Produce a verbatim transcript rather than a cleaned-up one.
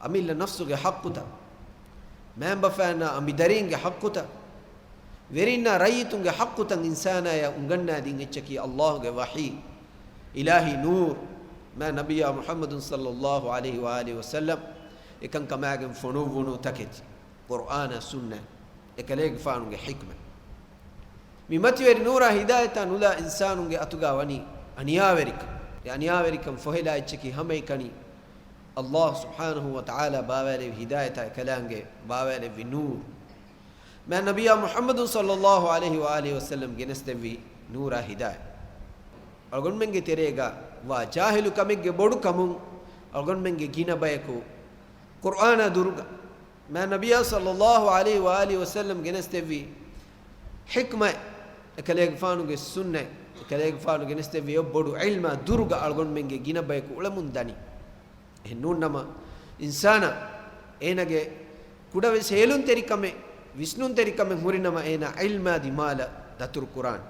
އަމިއްލަ ނަފްސުގެ ޙައްޤުތައް، މައިންބަފައިންނާ އަނބިދަރީންގެ ޙައްޤުތައް، ވެރިންނާ ރައްޔިތުންގެ ޙައްޤުތައް އިންސާނާޔަށް އުނގަންނާދިން އެއްޗަކީ ﷲގެ ވަޙީ، އިލާހީ ނޫރު، މާތް ނަބިއްޔާ މުޙައްމަދު ޞައްލައްލާހު ޢަލައިހި ވައާލިހި ވަސައްލަމް އެކަންކަމާގެން ފޮނުއްވުނު ތަކެތި، ޤުރްއާނާ ސުންނަތް، އެކަލޭގެފާނުގެ ޙިކްމަތް. މި މަތިވެރި ނޫރާ ހިދާޔަތާ ނުލާ އިންސާނުންގެ އަތުގާ ވަނީ އަނިޔާވެރިކަން. އެ އަނިޔާވެރިކަން ފޮހެލާ އެއްޗަކީ ހަމައެކަނި ﷲ ސުބްޙާނަހު ވަތަޢާލާ ބާވާލެއްވި ހިދާޔަތާ އެކަލާނގެ ބާވާލެއްވި ނޫރު. މާތް ނަބިއްޔާ މުޙައްމަދު ޞައްލައްލާހު ޢަލައިހި ވައާލިހި ވަސައްލަމް ގެނެސްދެއްވި ނޫރާ ހިދާޔަތް. އަޅުގަނޑުމެންގެ ތެރޭގަ ވާ ޖާހިލު ކަމެއްގެ ބޮޑު ކަމުން އަޅުގަނޑުމެންގެ ގިނަ ބަޔަކު ޤުރްއާނާ ދުރުގަ، މާތް ނަބިއްޔާ ޞައްލައްލާހު ޢަލައިހި ވައާލިހި ވަސައްލަމް ގެނެސްދެއްވި ޙިކްމަތް، އެކަލޭގެފާނުގެ ސުންނަތް، އެކަލޭގެފާނު ގެނެސްދެއްވި އެއް ބޮޑު ޢިލްމާ ދުރުގަ އަޅުގަނޑުމެންގެ ގިނަ ބަޔަކު އުޅެމުން ދަނީ. އެހެން ނޫން ނަމަ، އިންސާނާ އޭނާގެ ކުޑަވެސް ހޭލުންތެރިކަމެއް، ވިސްނުންތެރިކަމެއް ހުރިނަމަ، އޭނާ ޢިލްމާ ދިމާލަށް ދަތުރު ކުރާނެ.